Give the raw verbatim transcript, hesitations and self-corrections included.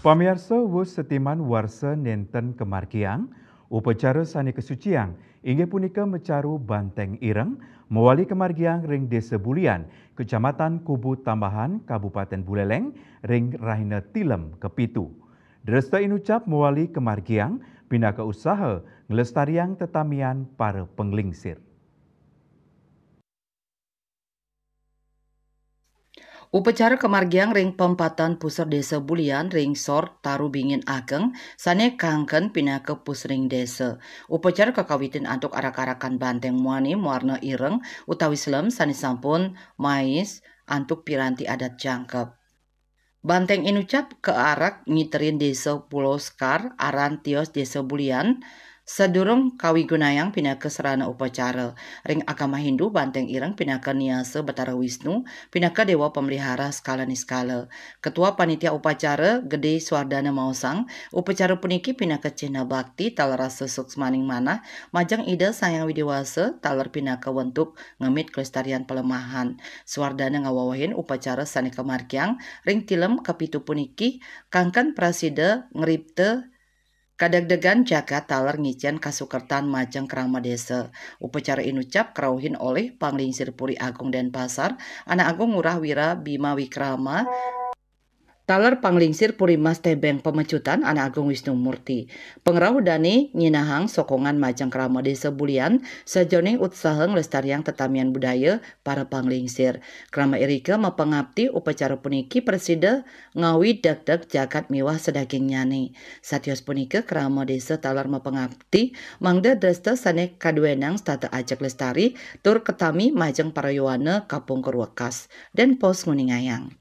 Pamiarsa, wus setiman warsa nenten kamargiang, upacara sane kasuciang inggih punika macaru Banteng Ireng, mawali kamargiang ring Desa Bulian, Kecamatan Kubu Tambahan, Kabupaten Buleleng, ring rahina Tilem kapitu. Dresta inucap mawali kamargiang pinaka usaha nglestariang tetamian para panglingsir. Upacara kamargiang ring Pempatan Pusar Desa Bulian ring Sor Taru Bingin Ageng sane kangken pinaka pusring desa. Upacara kakawitin antuk arak-arakan banteng muani mawarna ireng utawi selem sane sampun mais antuk piranti adat jangkep. Banteng inucap kaarak ngiterin Desa Pulau Sekar, aran tios Desa Bulian, sadurung kawigunayang pinaka sarana upacara. Ring agama Hindu, banteng ireng pinaka niasa Batara Wisnu, pinaka dewa pemelihara skala niskala. Ketua Panitia Upacara Gede Suardana maosang, upacara puniki pinaka cihna bakti taler rasa suksmaning manah majeng Ida Sang Hyang Widi Wasa taler pinaka wentuk ngemit kelestarian palemahan. Suardana ngawewehin upacara sane kamargiang ring Tilem kapitu puniki kangken prasida ngripta kadegdegan jagat taler ngicen kasukertan majeng krama desa. Upacara inucap karauhin olih Panglingsir Puri Agung Denpasar, Anak Agung Ngurah Wira Bima Wikrama, taler Panglingsir Puri Mas Tebeng Pamecutan, Anak Agung Wisnu Murti. Pangrauh dane nyinahang sokongan majeng krama Desa Bulian sajeroning utsaha nglestariang tetamian budaya para panglingsir. Krama irika mapangapti upacara puniki prasida ngawi degdeg jagat miwah sadagingnyane. Satios punika krama desa taler mapangapti mangda dresta sane kaduenang setata ajeg lestari tur katami majeng para yowana kapungkur wekas. Den Pos nguningayang.